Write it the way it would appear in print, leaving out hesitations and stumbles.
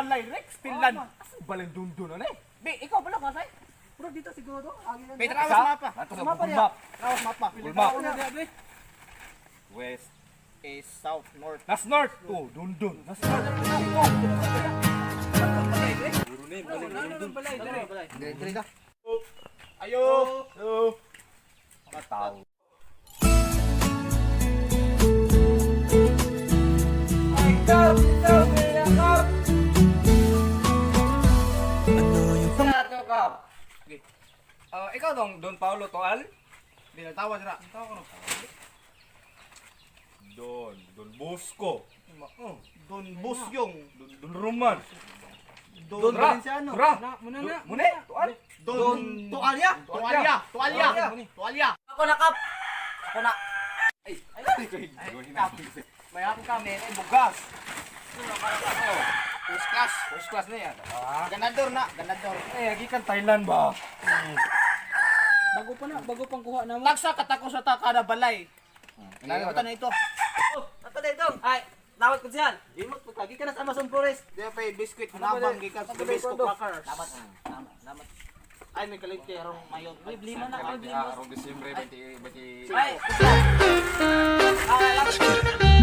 balay, Rex, Finland. Balay dundun ano eh. Be, ikaw pala ka say? Bro, dito siguro to. Agi lang. Be, tanawas mapa. Ato sa Mapa Google niya. Map. Tanawas mapa. Google Map. Una diha, be. West. East, south, north. Nas north. Oh, dundun. Nas north. Balay, balay. Dire, dire ka. Ayo. Oh. Mga tao. Ano yung Ah, ikaw dong Don Paulo Toal? Binatawa dira. Don Don Bosco. Don Busyong. Don Don Roman. Don Ra. Valenciano. Ra. Na, muna na. Mune, Toal. Don Tualya. Tualya. Tualya. Tualya. Ako na kap. Ako na. Ay, May hapon kami, ay bugas. First class. First class na yan. Ah. Ganador na, ganador. Eh, gikan Thailand ba? Bago pa na, bago pang kuha na mo. Tagsa katako sa ta kada balay. Inano Ito na ito. Oh, ato na itong. Ay, lawat ko siyan. Imot po kagi ka na sa Amazon Forest. Di pa biscuit nabang gikan sa Bisco Crackers. Lamat. Tama, lamat. Ay, may kalit kay rong mayon. May blima na, may blima. Arong Disyembre 20 20 Ay, ay, lamat.